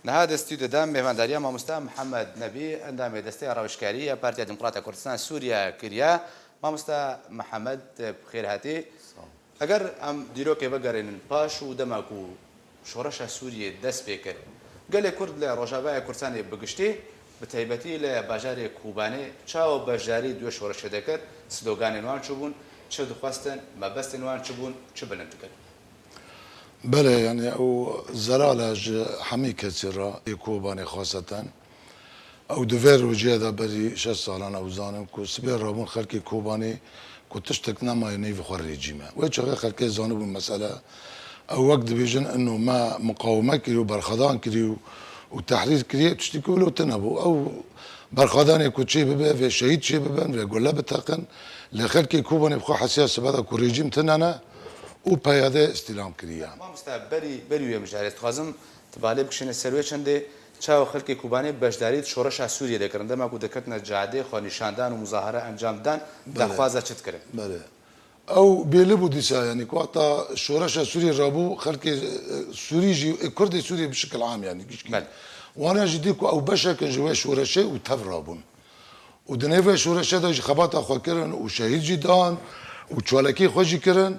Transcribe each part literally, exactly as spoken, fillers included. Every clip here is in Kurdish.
Niha di stûdyoda mêvandariya mamosta Mihemed Nebî, endamê Desteya Rawişkarî ya Partiya Demokrata Kurdistan Sûriye kiriye. Mamosta Mihemed, bi xêr hatî. Sağ ol. Eger em dîrokê vegerînin paş û dema ku şoreşa Sûriyê dest pê kir, gelê Kurd li Rojavaya Kurdistanê bi giştî, bi taybetî li bajarê Kobanê çawa beşdarî di wê şoreşê de kir, sloganên wan çi bûn, çi dixwestin, mebestên wan çi bûn, çi bilind dikir? Belê, yanî ew zelal e ji hemî kesî re, ê Kobanê xweseten. Ew di vê rojê de berî şeş salan ew zanin ku sibê rabûn xelkê Kobanê ku tiştek nemaye nêvî xwe rêcî me. Wê çaxê xelkê zanibûn mesele, ew wek dibêjin ino me muqaweme kiriye û berxwedan kiriye û, û tehrîr kiriye, tiştekî wilo tune bû. Ew berxwedanê ku çê bibe, vê şehîd çê bibin, vê gule biteqin. Lê xelkê Kobanê bi xwe hesiya sibe de ku rejîm tune ne û P Y D îstîlam kiriye. Mamoste, berî, berî wê mijarê dixwazim tu balê bikişîne ser wê çendê, çawa xelkê Kobanê beşdarî di şoreşa Sûriyê de kirin. Dema ku diketine cadê, xwe nîşandan û muzahara encam dan, Belê. daxwaza çi dikirin? Belê. Ew bêli bû dîsa, yanî ku wexta şoreşa Sûriyê rabû, xelkê, e, Sûrî jî, ê Kurdê Sûriyê bi şikil am, yanî gişkî. Belê. Wana jî dî ku ew beşek in ji wê şoreşê û tev rabûn. Û di nêv vê şoreşê de jî xebata xwe kirin û şehîd jî dan û çalakî xwe jî kirin.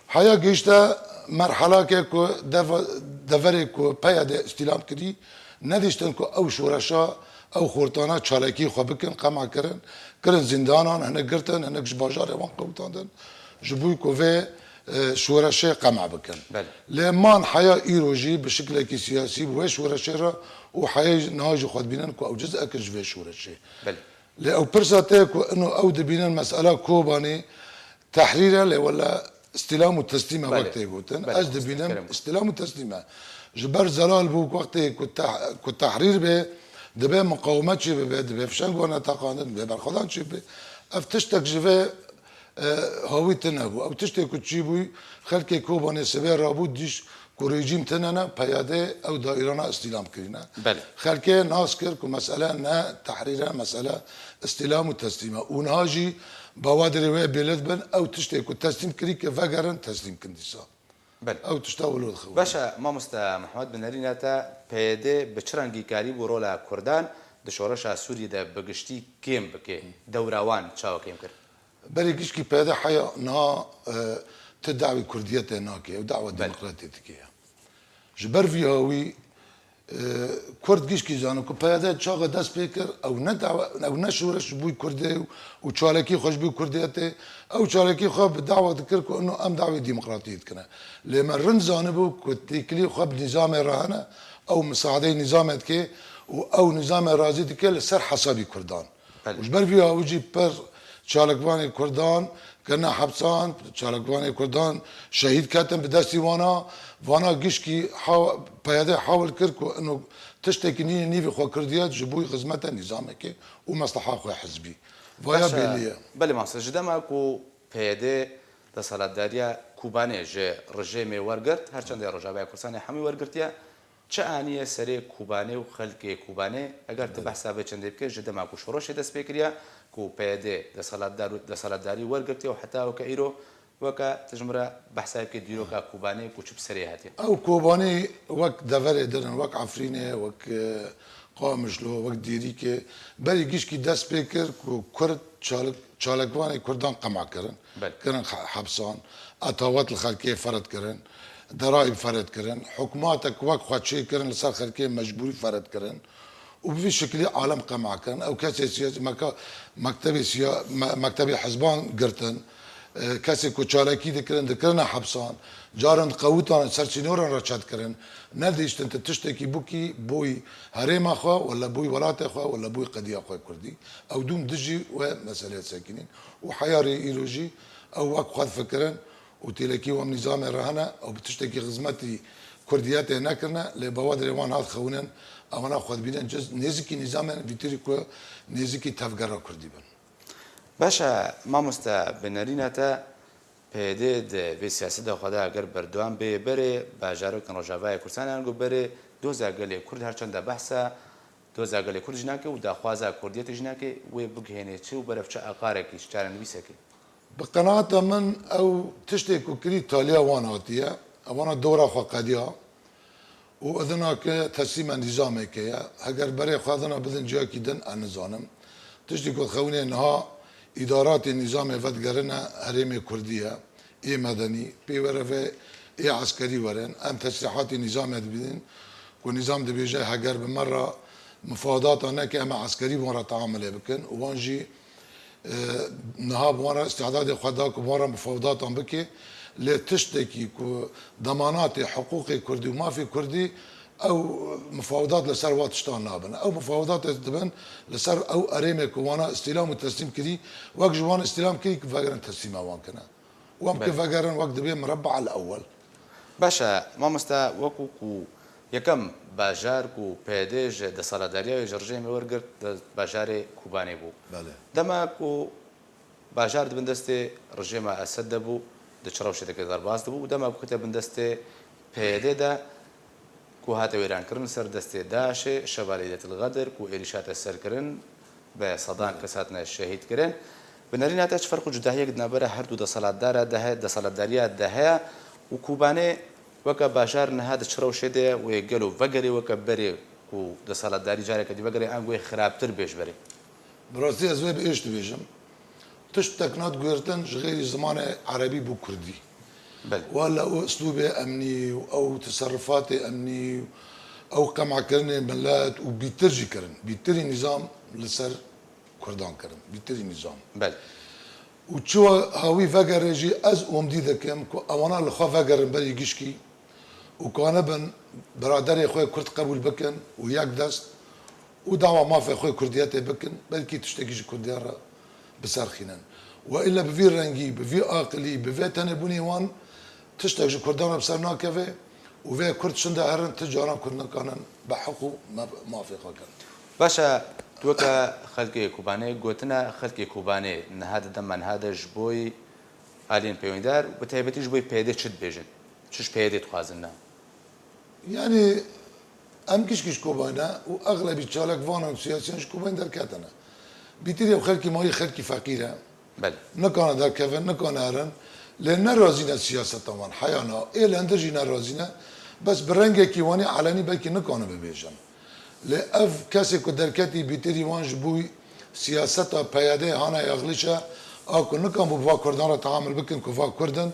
Heya gihişte merhelake ku deva-, deverê ku P Y D îstîlam kirî, nedîştin ku ew şoreşa, ew xortana çalakî xwe bikin, qema kirin, kirin zîndanan, hinek girtin, hinek ji bajarê wan qewitandin, ji bo ku vê, e, şoreşê qema bikin. Belê. Lê man heya îro jî bi şiklekî siyasî bi wê şoreşê re û heya niha jî xwe dibînin ku ew ciz'ek in ji vê şoreşê. Belê. Lê ew pirsa te ku ino ew dibînin mesela Kobanê tehrîr e, lê wele îstîlam û teslîm e Belê. wek tê gotin. Belê, Ez mamoste, dibînim kerem. îstîlam û teslîm e. Ji ber zelal bû ku wextê ku teh-, ku tehrîr bê, dibe muqaweme çê bibe, dibe fişeng wana teqandin, dibe berxwedan çê bibe. Ev tiştek ji vê, e, hawî tune bû. Ew tiştê ku çî bû, xelkê Kobanê sibê rabû dîş ku rejîm tune ne, P Y D ew daîrana îstîlam kirîne. Belê. Xelkê nas kir ku mesele ne tehrîr e, mesele îstîlam û teslîm e. Û niha jî bawadirê wê bêlid bin, ew tiştê ku teslîm kirî ke vegerin, teslîm kin dîsa. Belê. Ew tişta wilo dixewin. Baş e, mamoste Mihemed, bi nerîna te P Y D bi çi rengî karîbû rola Kurdan di şoreşa Sûriyê de bi giştî kêm bike? Dewra wan çawa kêm kir? Berê gişkî P Y D heya niha, e, ti dawî kurdiyetê nake, ew dawa Belê. demokratê dike ya. Ji ber vî hawî, e, Kurd gişkî zane ku P Y D çaxa dest pê kir, ew ne dawa, ew ne şoreş ji bo Kurdê û, û çalakî xwe ji bo kurdiyetê, ew çalakî xwe bi dawa dikir ku ino em dawê demokratiyê dikine. Lê me rind zanibû ku têkilî xwe bi nîzamê re hene, ew misaadeyê nîzamê dike û ew nîzamê razî dike li ser hesabî Kurdan. Belê. Û ji ber vî hawî jî pir çalakvanê Kurdan kirine hepsan, çalakvanê Kurdan şehîd ketin bi destî wana, vana gişkî ha-, P Y D hawil kir ku ino tiştekî nî-, nîvî xwe kurdiyet ji bo xizmeta nîzamekê û mesleha xwe hizbî. Vaya Baş e. bêlî ye. Belê mamoste, ji dema ku P Y D deselatdariya Kobanê ji rejêmê wergirt, her çendê Rojavaya Kurdistanê hemî wergirtiye, Çi aniye serê Kobanê û xelkê Kobanê? Eger tu Belê. behsa vê çendê bike, ji dema ku şoreşê dest pê kiriye, ku P Y D deselatdar-, deselatdarî wergirtiye û heta weke îro, weke tu ji min re behsa bike dîroka Kobanê ku çi bi serê hatiye? Ew Kobanê wek deverê din in, wek Efrînê, wek, e, Qamişlo, wek Dêrîkê, berî gişkî dest pê kir ku Kurd çalik-, çalakvanê Kurdan qema kirin. Belê. Kirin he-, hepsan, etawet li xelkê ferz kirin, deraîb ferz kirin, hikûmetek wek xwe çêkirin li ser xelkê mecbûrî ferz kirin û bi vî şiklî alem qema kirin. Ew kesê siyasî, meka-, mektebê siya-, me-, mektebê hizban girtin, e, kesê ku çalakî dikirin, dikirine hepsan, caran diqewitanin, ser sînoran re çet kirin, nedihiştin tu tiştekî bikî boyî herêma xwe, wele boyî welatê xwe, wele boyî qediya xwe kurdî. Ew dûm dijî we meseleyê sekinîn û heya rê îro jî ew wek xwe difikirin û têlekî wan nîzamê re hene, ew bi tiştekî xizmetî kurdiyetê nekirine, lê bawadirê wan hat xewinin, ewana xwe dibînin ciz nêzikî nîzamên vîtirî ku nêzikî tevgera kurdî bin. Baş e, mamoste, bi nerîna te P Y D di vê siyaseta xwe de eger berdewam bê berê, bajarokên Rojavayê Kurdistanê ango berê, doza gelê Kurd her çend de behsa doza gelê Kurd jî nake û daxwaza Kurdiyetê jî nake, wê bigihênê çi û berev çi aqarekî, çi çarenivîsekê? Bi qenaeta min ew tiştê ku kirî taliya wan hatiye, ewana dora xwe qediya û idina ke teslîma nîzameke ye. Heger berê xwe idina bidin ciyakî din, ez nizanim. Tiştî ku dixewîne niha îdaratê nîzamê vedigerine herêmê Kurdî ye, ê medenî, pê were ve ê eskerî werin. Em teslîhatê nîzamê dibînin ku nîzam dibêje heger bi me re mufawedata neke, em ê eskerî bi wan re teamulê bikin û wan jî e, niha bi wan re îstîdadê xwe da ku bi wan re mufawedatan bike, lê tiştekî ku demanatê hiqûqê kurdî û mafê kurdî, ew mufawedat li ser wa tiştan nabin. Ew mufawedatê dibin li ser ew erêmê ku wana îstîlam û teslîm kirî, wek ji wan îstîlam kirî ku vegerin teslîma wan kine. Û em ki Belê. vegerin wek dibê mireba el ewel. Baş e, mamoste, wekû ku yekem bajar ku P Y D ji desthilatdariya wê ji rejîmê wergirt, de bajarê Kobanê bû. Belê. Dema ku bajar di bin destê rejîma Esed de bû, di çi rewşê de derbas dibû û dema ku kete bin destê P Y D de ku hate wêrankirin li ser destê DAIŞê, Şeva Leyletil Xedir ku êrîş hate serkirin, bi sedan kes hatine şehîd kirin. Bi nerîna te çi ferq û cudahiyek di navbera her du desthilatdara de he-, desthilatdariya de heye û Kobanê weke bajar niha di çi rewşê de ye û ê gelo vegerê weke berê ku desthilatdarî careke dî vegerê, ango ê xirabtir bê ji berê? Bi rastî ez vê bi êş dibêjim. Tiştek nat guhertin ji xêrî zimanê erebî bû kurdî. Belê. Wala û uslûbê emnî û ew teserrufatê emnî û ew qemakirinê milet û bîtir jî kirin. Bîtirî nîzam li ser kurdan kirin. Bîtirî nîzam. Belê. Û çiwa hawî vegerê jî ez omdî dikim ku ewana li xwe vegerin berî gişkî û kanibin biraderê xwe kurd qebûl bikin û yek dest û dawa mafê xwe kurdiyetê bikin, belkî tiştekî ji kurdiyan re biserxînin. Wa îlle bi vî rengî, bi vî aqilî, bi vê tenêbûnê wan tiştek ji kurdan re bi ser nakeve û vê kurd şinde herin, ti caran kurd nikanin bi heq û me-, mafê xwe kin. Baş e, tu weke xelkê Kobanê, gotine xelkê Kobanê niha di dema niha de ji boy aliyên peywenîdar û bi taybetî ji boy P Y D çi dibêjin? Çi ji P Y D dixwazin ne? Yanî em gişkî ji Kobanê û exlebî çalakvanan û siyasiyan ji Kobanê derketine. Bîtir ew xelkî mayî xelkî feqîr e. Belê. Nikane derkevin, nikane herin. Lê ne razî ne siyaseta wan. Heya na. Ê li hundir jî ne razî ne. Bes bi rengekî wanî elenî belkî nikane bibêjin. Lê ev kesê ku derketî bîtirî wan ji bo siyaseta P Y D hane Yaxlîşe a ku nikan bû bi va Kurdan re teamul bikin ku va Kurd in,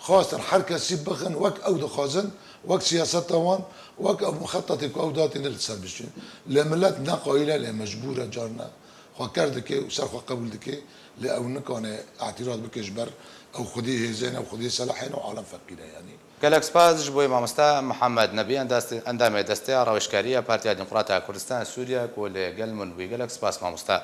xwestin her kesî bixin wek ew dixwazin, wek siyaseta wan, wek ew muxetetê ku ew datîne li ser bişîn. Lê milet ne qayîl e, lê mecbûr e carna xwe ker dike û ser xwe qebûl dike, lê ew nikane îtîraz bike ji ber ew xwedî hêzên, ew xwedî selahên û alem feqîr e yanî. Gelek spas ji bo mamoste Mihemed Nebî, endastê-, endamê Desteya Rawêjkarî ya Partiya Demokrata Kurdistan Sûriye ku li gel min bûyî. Gelek spas mamoste.